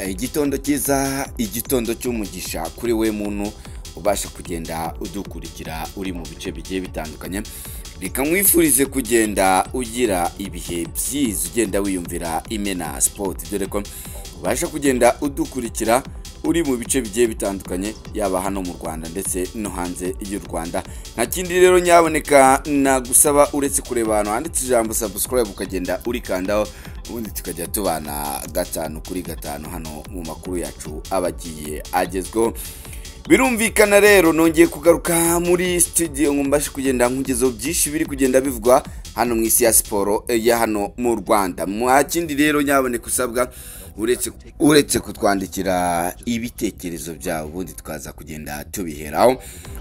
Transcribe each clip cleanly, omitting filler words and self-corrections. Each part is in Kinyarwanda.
Igitondo cyiza, igitondo cy'umugisha kuri we muntu ubasha kugenda udukurikira uri mu bice bigiye bitandukanye. Reka nkwifurize kugenda ugira ibihe byiza, ugenda wiyumvira Imena Sport, dore ko ubasha kugenda udukurikira uri mu bice bigiye bitandukanye, yaba hano mu Rwanda ndetse no hanze y'u Rwanda. Nta kindi rero nyaboneka nagusaba uretse kureba ahantu handitse ijambo subscribe ukagenda urikandaho, ubundi tukajya tubana 5 kuri 5 hano mu makuru yacu abagiye agezweho. Birumvikana rero nongeye kugaruka muri studio ngo mbashe kugenda nkugezeho byinshi biri kugenda bivugwa hano mu isi ya siporo ya hano mu Rwanda. Mwa kindi rero nyaboneka usabwa uretse kutwandikira ibitekerezo byabo, ubundi tukaza kugenda tubiheraho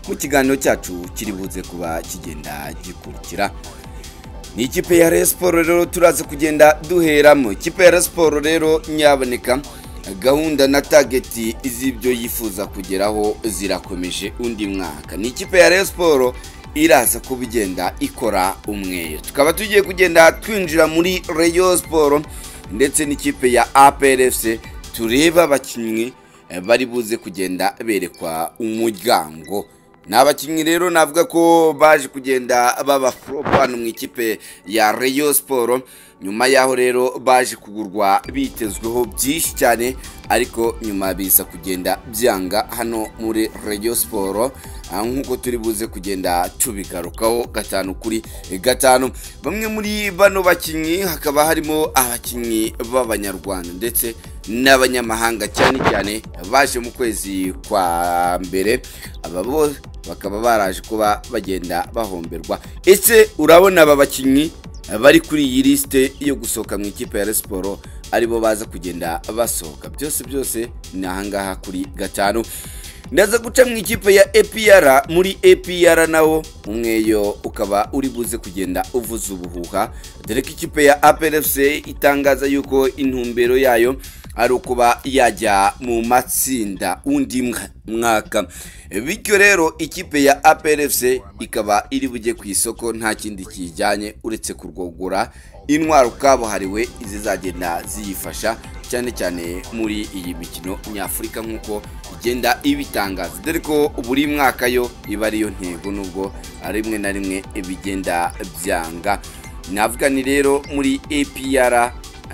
mu kiganiro cyacu kiri buze kuba kigenda gikurikira. Ni ikipe ya Rayon Sports rero turaza kugenda duheramo. Ikipe ya Rayon Sports rero nyaboneka gahunda na target z'ibyo yifuza kugeraho zirakomeje undi mwaka. Ni ikipe ya Rayon Sports iraza kuba igenda ikora umweyo. Tukaba tugiye kugenda twinjira muri Rayon Sports ndetse n'ikipe ya APR FC, tureba abakinnyi bari buze kugenda berekwa umuryango. Ni abakinnyi rero navuga ko baje kugenda baba flop hano mu ikipe ya Rayon Sports, nyuma yaho rero baje kugurwa bitezweho byinshi cyane, ariko nyuma biza kugenda byanga hano muri Rayon Sports, nk'uko turi buze kugenda tubigarukaho 5 kuri 5. Bamwe muri bano bakinnyi hakaba harimo abakinnyi b'Abanyarwanda ndetse n'abanyamahanga, cyane cyane baje mu kwezi kwa mbere. Aba bo bakaba baraje kuba bagenda bahomberwa. Ese urabona aba bakinnyi bari kuri iyi liste yo gusohoka mu ikipe ya Rayon Sports aribo baza kugenda basohoka? Byose byose ni ahangaha kuri 5. Ndaza guca mu ikipe ya APR. Muri APR nawo umweyo ukaba uri buze kugenda uvuza ubuhuha, dore ko ikipe ya APR FC itangaza yuko intumbero yayo ari ukuba yajya mu matsinda undi mwaka. Bityo rero ikipe ya APR FC ikaba iri bujye ku isoko nta kindi kijyanye uretse kurwogora intwaro kabuhariwe izizagenda ziyifasha cyane cyane muri iyi mikino nyafurika nk'uko igenda ibitangaza, dore ko buri mwaka yo iba ariyo ntego, nubwo rimwe na rimwe bigenda byanga. Navuga ni rero muri APR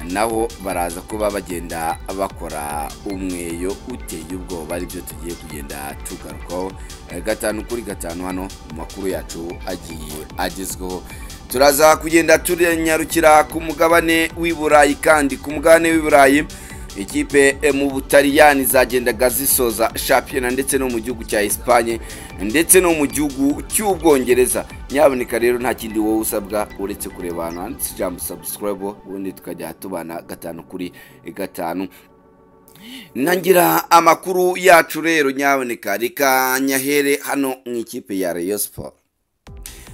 naho baraza kuba bagenda bakora umweyo uteye ubwoba, aribyo tugiye kugenda tugarukaho 5 kuri 5 hano mu makuru yacu agiye agezweho. Turaza kugenda turanyarukira ku mugabane w'i Burayi, kandi ku mugabane w'i Burayi ikipe mu Butaliyani zagendaga zisoza shampiyona ndetse no mu gihugu cya Espagne ndetse no mu gihugu cy'Ubwongereza. Nyaboneka rero nta kindi wowe usabwa uretse kureba ahantu handitse ijambo subscribe, ubundi tukajya tubana 5 kuri 5. Nangira amakuru yacu rero nyaboneka reka nyahere hano mu ikipe ya Rayon Sports.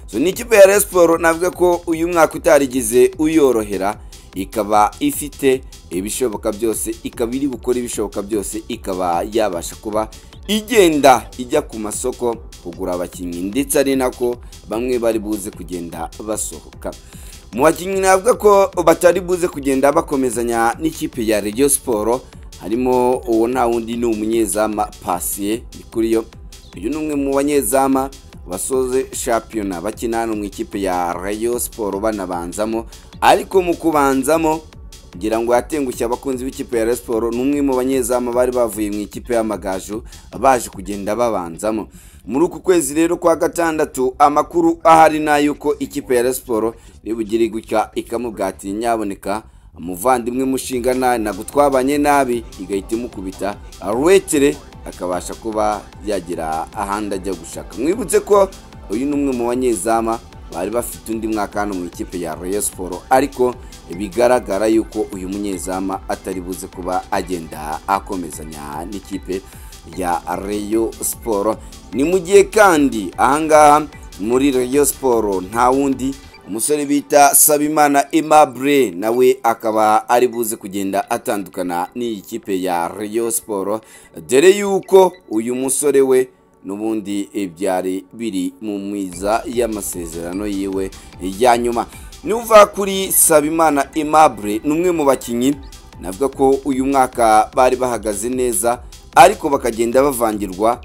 So ni ikipe ya Rayon Sports navuga ko uyu mwaka utarigize uyorohera, ikaba ifite ibishoboka byose, ikaba iri gukora ibishoboka byose, ikaba yabasha kuba igenda ijya ku masoko kugura abakinnyi, ndetse ari nako bamwe bari buze kugenda basohoka. Mu bakinnyi navuga ko batari buze kugenda bakomezanya n'ikipe ya Rayon Sports harimo uwo nta wundi ni umunyezamu Patient Nikuriyo. Uyu ni umwe mu banyezamu basoze shampiyona bakina hano mu ikipe ya Rayon Sports banabanzamo, ariko mu kubanzamo ngira ngo yatengushye abakunzi b'ikipe ya Rayon Sports. Ni umwe mu banyezamu bari bavuye mu ikipe y'Amagaju baje kugenda babanzamo muri uku kwezi rero kwa gatandatu. Amakuru ahari nayuko ikipe ya Rayon Sports ribugire gutya ikamubwati nyaboneka umuvandimwe mushinga ntabwo twabanye nabi, igahita imukubita arwetere akabasha kuba yagira ahandi ajya gushaka. Mwibutse ko uyu ni umwe mu banyezamu bari bafite undi mwaka hano mu ikipe ya Rayon Sports, ariko bigaragara yuko uyu munyezamu atari buze kuba agenda akomezanya n'ikipe ya Rayon Sports. Ni mu gihe kandi ahangaha muri Rayon Sports nta wundi umusore bita Sabimana Aimable nawe akaba ari buze kugenda atandukana n'iyi kipe ya Rayon Sports, dore yuko uyu musore we n'ubundi byari biri mu mwiza y'amasezerano yiwe ya nyuma. Nuva kuri Sabimana Aimable ni umwe mu bakinnyi Navuga ko uyu mwaka bari bahagaze neza, ariko bakagenda bavangirwa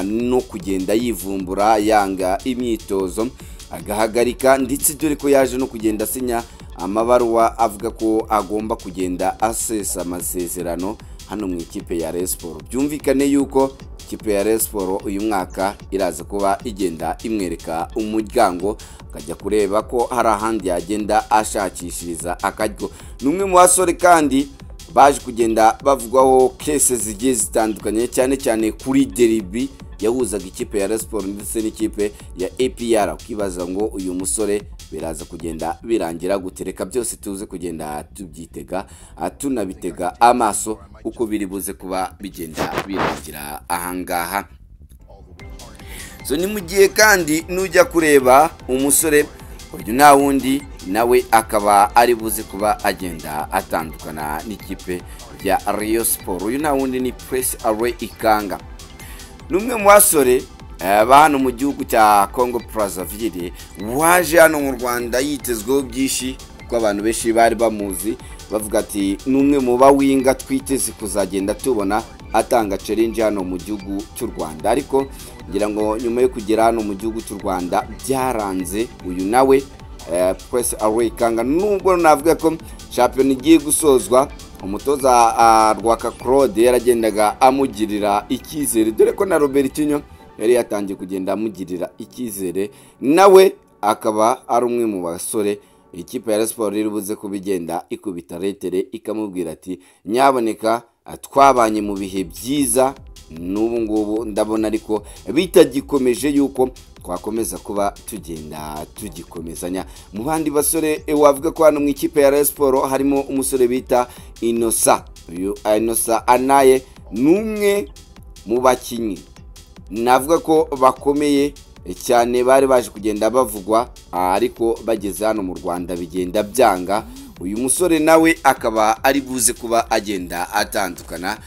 no kugenda yivumbura, yanga imyitozo agahagarika, ndetse dore ko yaje no kugenda asinya amabaruwa avuga ko agomba kugenda asesa amasezerano hano mu ikipe ya Rayon Sports. Byumvikane yuko ikipe ya Rayon Sports uyu mwaka iraza kuba igenda imwereka umuryango, akajya kureba ko hari ahandi yagenda ashakishiriza akaryo. Ni umwe mu basore kandi baje kugenda bavugwaho case zigiye zitandukanye, cyane cyane kuri derby yahuzaga ikipe ya Rayon Sports ndetse n'ikipe ya APR. Ukibaza ngo uyu musore biraza kugenda birangira gutereka, byose tuze kugenda tubyitega, tunabitega amaso uko biri buze kuba bigenda birangira ahangaha. So ni mu gihe kandi nujya kureba umusore uyu nta wundi, nawe akaba ari buze kuba agenda atandukana n'ikipe ya Rayon Sports. Uyu nta wundi ni Prince Aloys Ikanga, ni umwe mu basore ba hano mu gihugu cya Congo Brazzaville, waje hano mu Rwanda yitezweho byinshi, kuko abantu benshi bari bamuzi bavuga ati ni umwe mu bawinga twiteze kuzagenda tubona atanga challenge hano mu gihugu cy'u Rwanda. Ariko ngira ngo nyuma yo kugera hano mu gihugu cy'u Rwanda byaranze uyu nawe Prince Aloys Ikanga, nubwo navuga ko shampiyona igiye gusozwa, umutoza Rwaka Claude yaragendaga amugirira icyizere, dore ko na Robertinho yari yatangiye kugenda amugirira icyizere, nawe akaba ari umwe mu basore ikipe ya Rayon Sports iri buze kubigenda ikubita retere ikamubwira ati nyaboneka twabanye mu bihe byiza n'ubu ngubu ndabona ariko bitagikomeje yuko twakomeza kuba tugenda tugikomezanya. Mu bandi basore wavuga ko hano mu ikipe ya Rayon Sports harimo umusore bita Innocent. Uyu Innocent Anaye ni umwe mu bakinnyi navuga ko bakomeye cyane bari baje kugenda bavugwa, ariko bageze hano mu Rwanda bigenda byanga. Uyu musore nawe akaba ari buze kuba agenda atandukana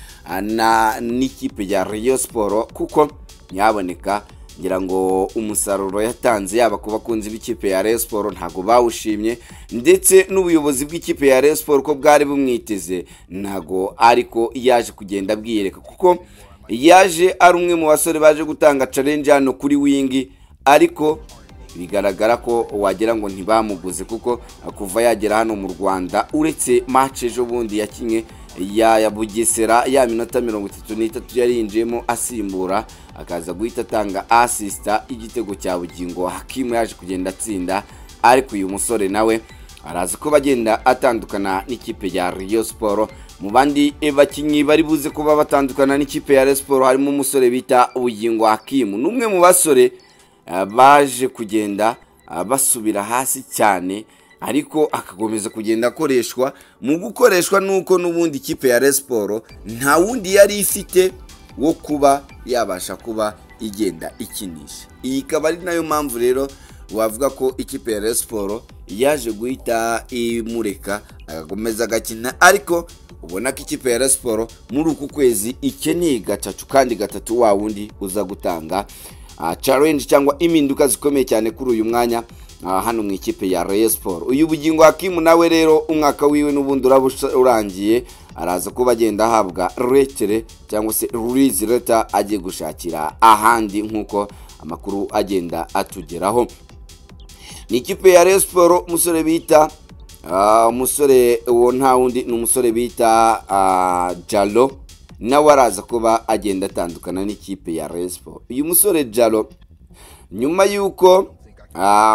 na n'ikipe ya Rayon Sports, kuko nyaboneka ngira ngo umusaruro yatanze yaba ku bakunzi b'ikipe ya Rayon Sports ntago bawushimye, ndetse n'ubuyobozi bw'ikipe ya Rayon Sports ko bwari bumwiteze ntago ariko yaje kugenda bwiyereka, kuko yaje ari umwe mu basore baje gutanga challenge hano kuri wingi, ariko bigaragara ko wagira ngo ntibamuguze, kuko kuva yagera hano mu Rwanda uretse match ejo bundi yakinye ya Bugesera ya minota 33 yarinjiyemo asimbura, akaza guhita atanga assist igitego cya Bugingo Hakimu yaje kugenda atsinda. Ariko uyu musore nawe araza ko bagenda atandukana n'ikipe ya Rayon Sports. Mu bandi bakinnyi bari buze kuba batandukana n'ikipe ya Rayon Sports harimo umusore bita Bugingo Hakimu, n'umwe mu basore baje kugenda basubira hasi cyane, ariko akakomeza kugenda akoreshwa. Mu gukoreshwa nuko n'ubundi ikipe ya Rayon Sports nta wundi yari ifite wo kuba yabasha kuba igenda ikinisha. Iyi ikaba ari nayo mpamvu rero wavuga ko ikipe ya Rayon Sports yaje guhita imureka agakomeza agakina, ariko ubona ko ikipe ya Rayon Sports muri uku kwezi ikeneye gatatu kandi gatatu wa wundi uza gutanga challenge cyangwa impinduka zikomeye cyane kuri uyu mwanya hano mu ikipe ya Rayon Sports. Uyu Bugingo Hakimu nawe rero umwaka wiwe n'ubundi urangiye, araza kuba agenda ahabwa retere cyangwa se release letter agiye gushakira ahandi nkuko amakuru agenda atugeraho. Ni ikipe ya Rayon Sports umusore bita umusore uwo nta wundi ni umusore bita Jalo, nawe araza kuba agenda atandukana n'ikipe ya Rayon Sports. Uyu musore Jalo nyuma yuko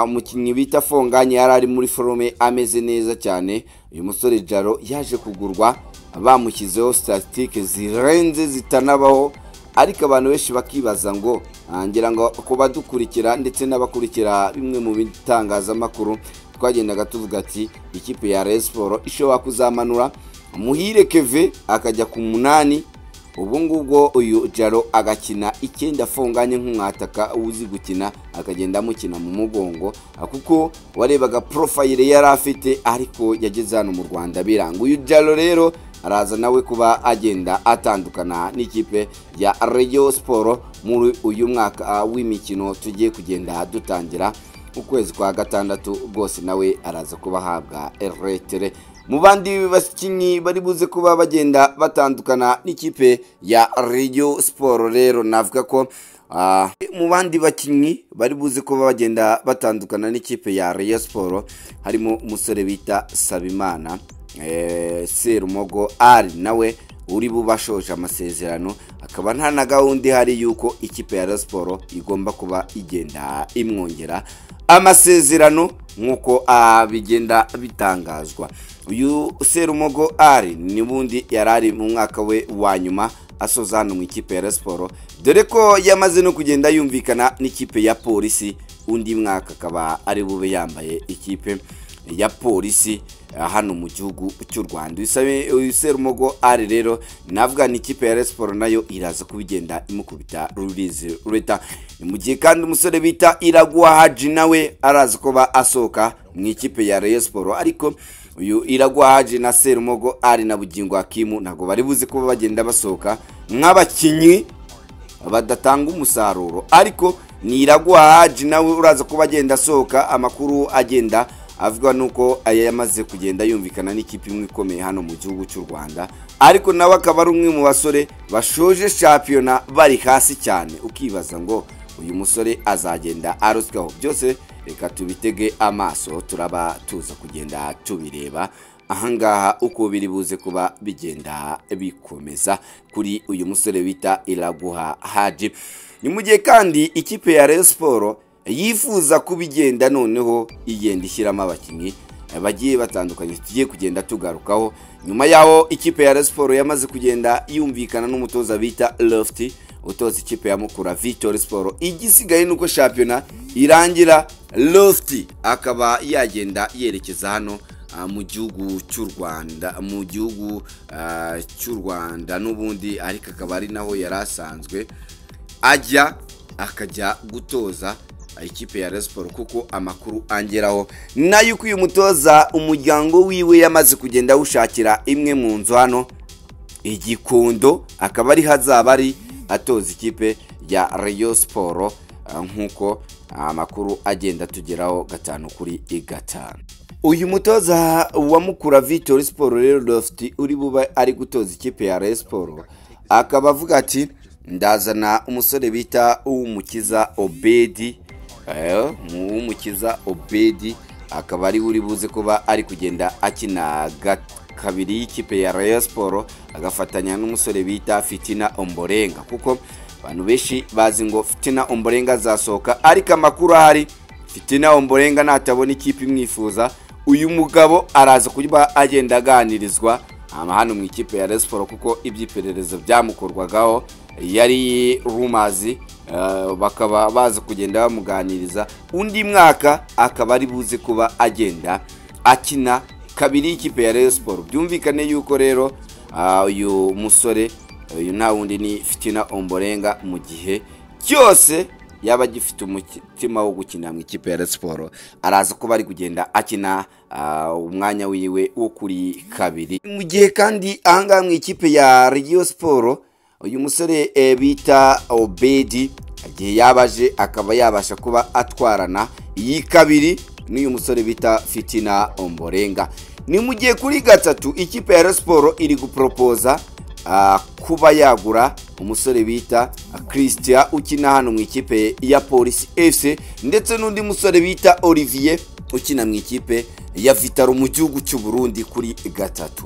umukinnyi bita Fonganye yari ari muri forme ameze neza cyane, uyu musore Jalo yaje kugurwa bamushyizeho statistique zirenze zitanabaho, ariko abantu benshi bakibaza ngo ngira ngo kuba dukurikira ndetse n'abakurikira bimwe mu bitangazamakuru twagendaga tuvuga ati ikipe ya Rayon Sports ishobora kuzamanura Muhire Keve akajya ku 8, ubu ngubwo uyu Jalo agakina 9 afunganye nk'umwataka uzi gukina, akagenda amukina mu mugongo, kuko warebaga profile yari afite, ariko yageze hano mu Rwanda biranga. Uyu Jalo rero araza nawe kuba agenda atandukana n'ikipe ya Rayon Sports muri uyu mwaka w'imikino tugiye kugenda dutangira ukwezi kwa gatandatu, rwose nawe araza kuba ahabwa retere. Mu bandi bakinnyi bari buze kuba bagenda batandukana n'ikipe ya Rayon Sport rero, navuga ko mu bandi bakinnyi bari buze kuba bagenda batandukana n'ikipe ya Rayon Sport harimo umusore bita Sabimana Serumogo Ali, nawe uri bubashoje amasezerano, akaba nta na gahunda ihari yuko ikipe ya Rayon Sport igomba kuba igenda imwongera amasezerano nk'uko bigenda bitangazwa. Uyu Serumogo Ali n'ubundi yari ari mu mwaka we wa nyuma asoza hano mu ikipe ya Rayon Sport, dore ko yamaze no kugenda yumvikana n'ikipe ya Polisi, undi mwaka akaba ari bube yambaye ikipe ya Polisi hano mu gihugu cy'u Rwanda. Uyu Serumogo Ali rero navuga ni ikipe ya Rayon Sport nayo iraza kubigenda imukubita rurizi reta. Ni mu gihe kandi umusore bita Iraguha Haji nawe araza kuba asohoka mu ikipe ya Rayon Sport, ariko uyu Iraguha Haji na Serumogo Ali na Bugingo Hakimu ntabwo bari buze kuba bagenda basohoka nk'abakinnyi badatanga umusaruro, ariko ni Iraguha Haji nawe uraza kuba agenda asohoka. Amakuru agenda avuga nuko aya yamaze kugenda yumvikana n'ikipe imwe ikomeye hano mu gihugu cy'u Rwanda, ariko nawe akaba ari umwe mu basore bashoje shampiyona bari hasi cyane, ukibaza ngo uyu musore azagenda aruswaho. Byose reka tubitege amaso, turaba tuza kugenda tubireba ahangaha uko biri buze kuba bigenda bikomeza kuri uyu musore bita Iraguha Haji. Ni mu gihe kandi ikipe ya Rayon Sport yifuza kubigenda noneho igenda ishyiramo abakinnyi bagiye batandukanye tugiye kugenda tugarukaho. Nyuma yaho ikipe ya Rayon Sport yamaze kugenda yumvikana n'umutoza bita Lofty utoza ikipe ya Mukura Victory Sport, igisigaye nuko shampiyona irangira Lofty akaba yagenda yerekeza hano mu gihugu cy'u Rwanda, mu gihugu cy'u Rwanda n'ubundi, ariko akaba ari naho yari asanzwe ajya akajya gutoza ikipe ya Rayon Sport, kuko amakuru angeraho nayo ko uyu mutoza umuryango wiwe yamaze kugenda awushakira imwe mu nzu hano Igikondo, akaba ari hazaba ari atoza ikipe ya Rayon Sport nk'uko amakuru agenda tugeraho 5 kuri 5. Uyu mutoza wa Mukura Victory Sport rero Lofty uri buba ari gutoza ikipe ya Rayon Sport akaba avuga ati ndazana umusore bita Uwumukiza Obedi, Uwumukiza Obedi akaba ari uri buze kuba ari kugenda akina kabiri y'ikipe ya Rayon Sport, agafatanya n'umusore bita Fitina Omborenga, kuko abantu benshi bazi ngo Fitina Omborenga azasohoka, ariko amakuru ahari Fitina Omborenga natabona ikipe imwifuza uyu mugabo araza kuba agenda aganirizwa hano mu ikipe ya Rayon Sport, kuko iby'iperereza byamukorwagaho yari rumazi, bakaba baza kugenda bamuganiriza undi mwaka akaba ari buze kuba agenda akina kabiri y'ikipe ya Rayon Sport. Byumvikane yuko rero uyu musore uyu nta wundi ni Fitina Omborenga, mu gihe cyose yaba agifite umutima wo gukina mu ikipe ya Rayon Sport araza kuba ari kugenda akina umwanya wiwe wo kuri kabiri. Mu gihe kandi ahangaha mu ikipe ya Rayon Sport uyu musore bita Obedi igihe yabaje akaba yabasha kuba atwarana iyi kabiri n'uyu musore bita Fitina Omborenga. Ni mu gihe kuri gatatu ikipe ya Rayon Sport iri gupropoza kuba yagura umusore bita Christian ukina hano mu ikipe ya Police FC, ndetse n'undi musore bita Olivier ukina mu ikipe ya Vitaro mu gihugu cy'u Burundi kuri gatatu.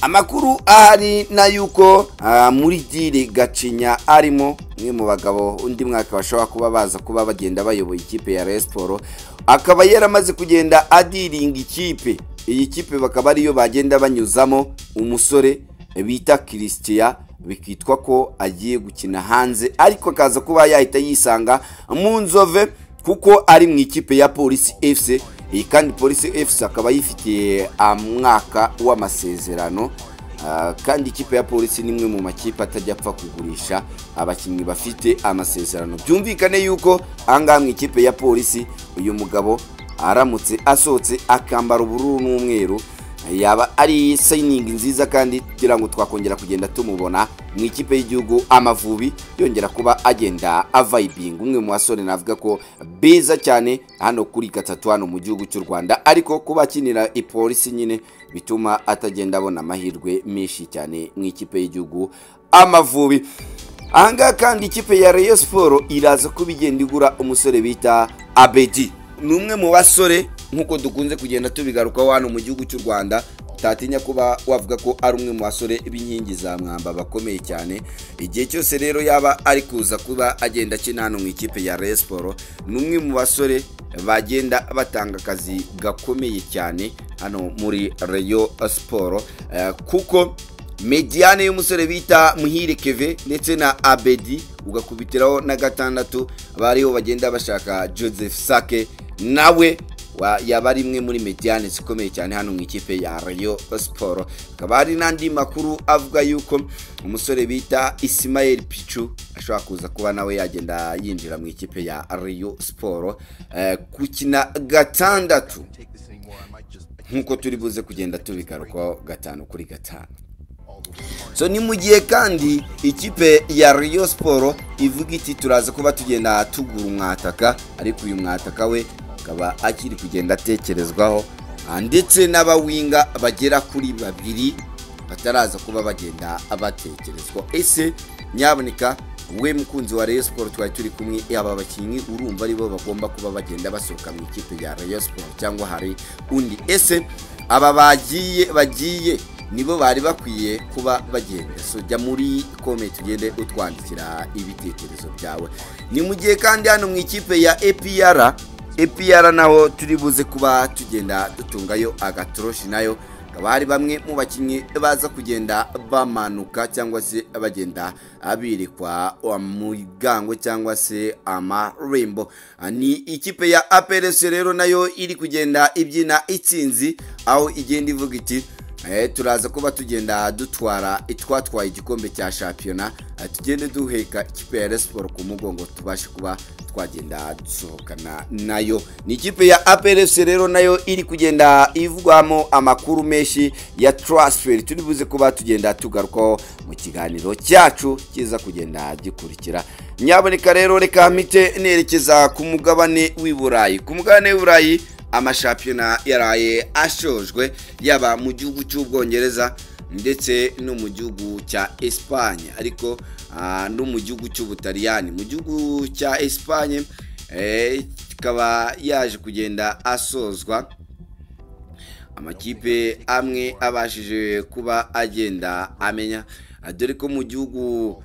Amakuru ahari na yuko muri diri Gacinya arimo umwe mu bagabo undi mwaka bashobora kuba baza kuba bagenda bayoboye ikipe ya Rayon Sport, akaba yaramaze kugenda adiringa ikipe. Iyi kipe bakaba ariyo bagenda banyuzamo umusore bita Christian, bikitwa ko agiye gukina hanze, ariko akaza kuba yahita yisanga mu Nzove kuko ari mu ikipe ya Police FC. Iyi kandi Police FC akaba yifitiye amwaka w'amasezerano, kandi ikipe ya Police ni imwe mu makipe atajya apfa kugurisha abakinnyi bafite amasezerano. Byumvikane yuko ahangaha mu ikipe ya Police uyu mugabo aramutse asohotse akambara ubururu n'umweru, Yaba ari signing nziza kandi kugira ngo twakongera kugenda tumubona mu ikipe y'igihugu Amavubi, yongera kuba agenda avibing, umwe mu basore navuga ko beza cyane hano kuri gatatu hano mu gihugu cy'u Rwanda, ariko kuba akinira ipolisi nyine bituma atagenda abona amahirwe menshi cyane mu ikipe y'igihugu Amavubi. Ahangaha kandi ikipe ya Rayon Sport iraza kuba igenda igura umusore bita Abedi. Ni umwe mu basore nk'uko dukunze kugenda tubigarukaho hano mu gihugu cy'u Rwanda, utatinya kuba wavuga ko ari umwe mu basore b'inkingi za mwamba bakomeye cyane. Igihe cyose rero yaba ari kuza kuba agenda akina hano mu ikipe ya Rayon Sport, ni umwe mu basore bagenda batanga akazi gakomeye cyane hano muri Rayon Sport, kuko mediane y'umusore bita Muhire Keve ndetse na Abedi, ugakubitiraho na gatandatu bariho bagenda bashaka Joseph Sake, nawe yaba ari imwe muri mediane zikomeye cyane hano mu ikipe ya Rayon Sport. Hakaba hari n'andi makuru avuga yuko umusore bita Ismael Pichu ashobora kuza kuba nawe yagenda yinjira mu ikipe ya Rayon Sport gukina gatandatu, nk'uko turi buze kugenda tubigarukaho 5 kuri 5. So ni mu gihe kandi ikipe ya Rayon Sport ivuga iti turaza kuba tugenda tugura umwataka, ariko uyu mwataka we akaba akiri kugenda atekerezwaho, ndetse n'abawinga bagera kuri 2 bataraza kuba bagenda abatekerezwa. Ese nyaboneka we mukunzi wa Rayon Sport twari turi kumwe, aba bakinnyi urumva aribo bagomba kuba bagenda basohoka mu ikipe ya Rayon Sport cyangwa hari undi? Ese aba bagiye nibo bari bakwiye kuba bagenda? So jya muri comment ugende utwandikira ibitekerezo byawe. Ni mu gihe kandi hano mu ikipe ya APR naho turi buze kuba tugenda dutungayo agatoroshi, nayo akaba hari bamwe mu bakinnyi baza kugenda bamanuka cyangwa se bagenda abirekwa umuryango cyangwa se amarembo. Ni ikipe ya APR rero nayo iri kugenda ibyina itsinzi, aho igenda ivuga iti turaza kuba tugenda dutwara itwatwaye igikombe cya shampiyona, tugende duheka ikipe ya Rayon Sport ku mugongo tubashe kuba twagenda dusohokana nayo. Ni ikipe ya APR FC rero nayo iri kugenda ivugwamo amakuru menshi ya transfer, turi buze kuba tugenda tugarukaho mu kiganiro cyacu kiza kugenda gikurikira. Nyaboneka rero reka mpite nerekeza ku mugabane w'i Burayi. Ku mugabane w'i Burayi amashampiyona yaraye ashojwe, yaba mu gihugu cy'Ubwongereza ndetse no mu gihugu cya Espagne, ariko no mu gihugu cy'Ubutaliyani. Mu gihugu cya Espagne ikaba yaje kugenda asozwa, amakipe amwe abashije kuba agenda amenya, dore ko mu gihugu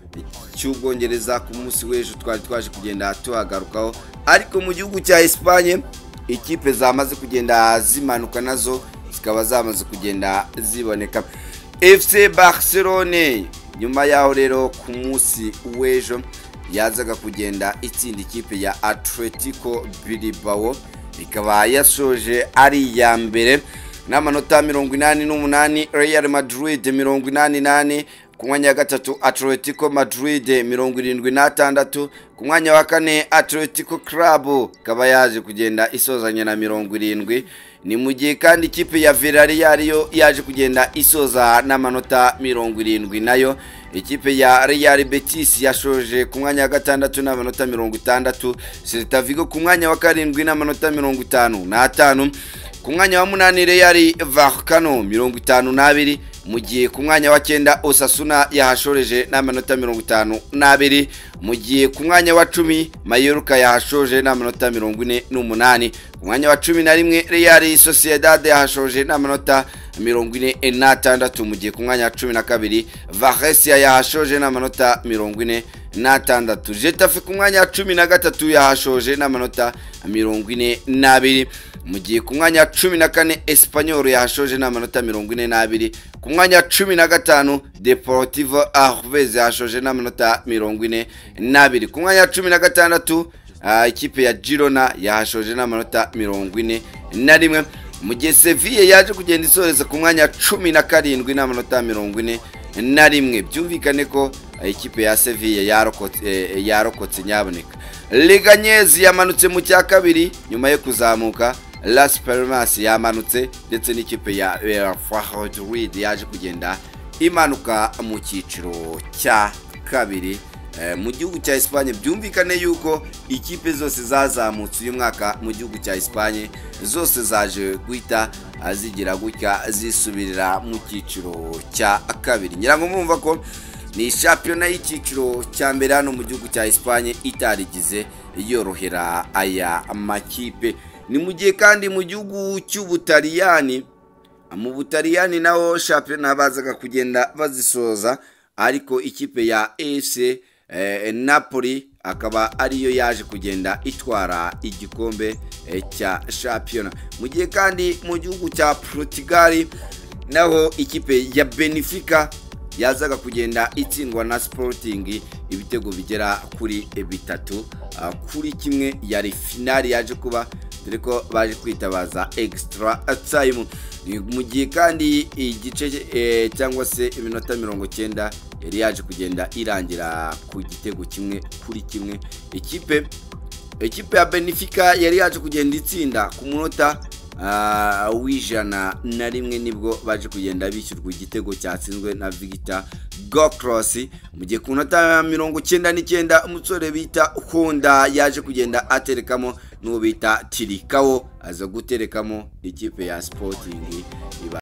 cy'Ubwongereza ku munsi w'ejo twari twaje kugenda tuhagarukaho, ariko mu gihugu cya Espagne ikipe zamaze kugenda zimanuka nazo zikaba zamaze kugenda ziboneka. FC Barcelone nyuma yaho rero ku munsi w'ejo yazaga kugenda itsinda ikipe ya Atletico Bilbao, ikaba yasoje ari iya mbere n'amanota 88, Real Madrid 88, ku mwanya wa gatatu Atletico Madrid 76, ku mwanya wa kane Atletico Club ikaba yaje kugenda isozanya na 70. Ni mu gihe kandi ikipe ya Villarreal yo yaje kugenda isoza n'amanota 70, nayo ikipe ya Real Betis yashoje ku mwanya wa gatandatu n'amanota 60, Celta Vigo ku mwanya wa karindwi n'amanota 55, ku mwanya wa munani Real Vallecano 52, mu gihe ku mwanya wa 9 Osasuna yahashoreje n'amanota 52, mu gihe ku mwanya wa 10 Mallorca yahashoje n'amanota 48, ku mwanya wa 11 Real Sociedad yahashoje n'amanota 46, mu gihe ku mwanya wa 12 Valencia yahashoje n'amanota 46, Getafe ku mwanya wa 13 yahashoje n'amanota 42, mu gihe ku mwanya wa 14 Espanyol yahashoje n'amanota 42, ku mwanya wa 15 Deportivo Alaves yahashoje n'amanota 42, ku mwanya wa 16 ikipe ya Girona yahashoje n'amanota 41, mu gihe Sevilla yaje kugenda isoreza ku mwanya wa 17 n'amanota 41. Byumvikane ko ikipe ya Sevilla yarokotse nyaboneka. Leganés yamanutse mu cya kabiri nyuma yo kuzamuka Las Palmas yamanutse, ndetse n'ikipe ya Valladolid yaje kugenda imanuka mu cyiciro cya kabiri mu gihugu cya Espagne. Byumvikane yuko ikipe zose zazamutse uyu mwaka mu gihugu cya Espagne zose zaje guhita zigira gutya zisubirira mu cyiciro cya kabiri. Ngira ngo murumva ko ni shampiyona y'icyiciro cya mbere hano mu gihugu cya Espagne itarigize yorohera aya makipe. Ni mu gihe kandi mu gihugu cy'Ubutaliyani, mu Butaliyani naho shampiyona bazaga kugenda bazisoza, ariko ikipe ya AS Napoli akaba ariyo yaje kugenda itwara igikombe cya shampiyona. Mu gihe kandi mu gihugu cya Portugal naho ikipe ya Benfica yazaga kugenda itsindwa na Sporting ibitego bigera kuri 3-1. Yari finali yaje kuba, dore ko baje kwitabaza extra time. Mu gihe kandi igice cyangwa se iminota 90 yari yaje kugenda irangira ku gitego 1-1. Ikipe ya Benfica yari yaje kugenda itsinda ku munota w'101, nibwo baje kugenda bishyurwa igitego cyatsinzwe na Victor Gokros. Mu gihe ku munota 99 umusore bita Honda yaje kugenda aterekamo n'uwo bita Tirikawo, aza guterekamo ikipe ya Sporting.